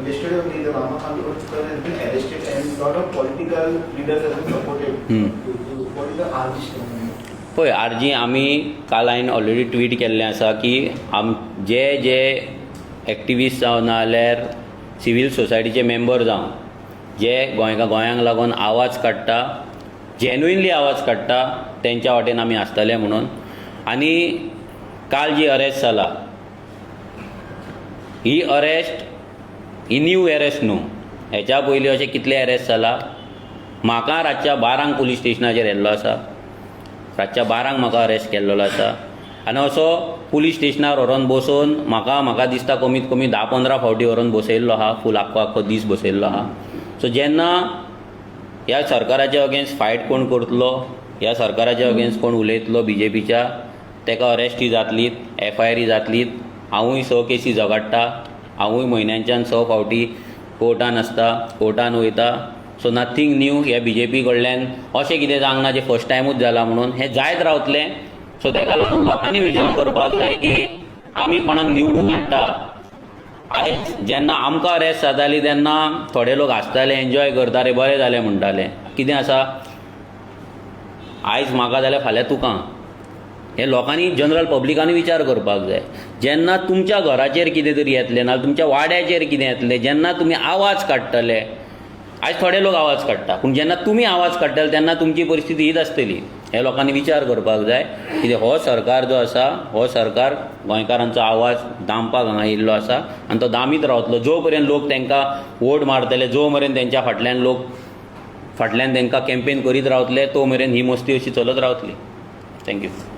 Yesterday only the Rama Kakodkar has been arrested and lot of political leaders have been supported. What is the RG stand? पळय RG, आमी काल हांवें already tweet केल्लें आसा की आम जे जे एक्टिविस्ट जावं, नाजाल्यार सिवील सोसायटीचे मेंबर जावं, जे गोंयांक लागून आवाज काडटा, जेन्युइनली आवाज काडटा, तेंच्या वाटेन आमी आसतले म्हणून. आनी काल जी अरेस्ट जाला, ही अरेस्ट ही न्यू अरेस्ट न्हू. हेच्या पयलीं अशें कितले अरेस्ट जाला. म्हाका रातच्या 12ंक पुलीस स्टेशनाचेर येल्लो आसा. रातच्या 12ंक म्हाका अरेस्ट केल्लो आसा आनी असो पुलीस स्टेशनार व्हरोन बसोवन म्हाका म्हाका दिसता कमीत कमी 10-15 फावटी व्हरोन बसयल्लो आहा, फूल आख्खो आख्खो दीस बसयल्लो आहा. सो जेन्ना ह्या सरकाराच्या अगेन्स्ट फायट कोण करतलो, ह्या सरकाराच्या अगेन्स्ट कोण उलयतलो बीजेपीच्या, ताका अरेस्टय जातलीत, एफआयआरय जातलीत. हांवूय स केसी झगडटा. हांवूय म्हयन्याच्यान स फावटी कोर्टान आसता, कोर्टान वयता. So nothing new. ह्या बीजेपी कडल्यान अशें कितें जावंक ना जें फर्स्ट टायमूच जालां म्हणून. हें जायत रावतलें. सो ताका लागून लोकांनी विचार करपाक जाय की आमी कोणाक निवडून हाडटा. आयज जेन्ना आमकां अरेस्ट जाताली तेन्ना थोडे लोक हांसताले, एन्जॉय करताले, बरें जालें म्हणटाले. कितें आसा, आयज म्हाका जाल्यार फाल्यां तुका. हें लोकांनी, जनरल पब्लिकांनी विचार करपाक जाय. जेन्ना तुमच्या घराचेर कितें तरी येतलें, नाजाल्यार तुमच्या वाड्याचेर कितें येतलें, जेन्ना तुमी आवाज काडटले, आयज थोडे लोक आवाज काडटा, पूण जेन्ना तुमी आवाज काडटले तेन्ना तुमची परिस्थिती हीच आसतली. हें लोकांनी विचार करपाक जाय. कित्याक हो सरकार जो आसा, हो सरकार गोंयकारांचो आवाज दामपाक हांगा येयल्लो आसा आनी तो दामीत रावतलो जो पर्यंत लोक तांकां वोट मारतले, जो मेरेन तेंच्या फाटल्यान लोक फाटल्यान तांकां कॅम्पेन करीत रावतले, तो मेरेन ही मस्ती अशी चलत रावतली. Thank you.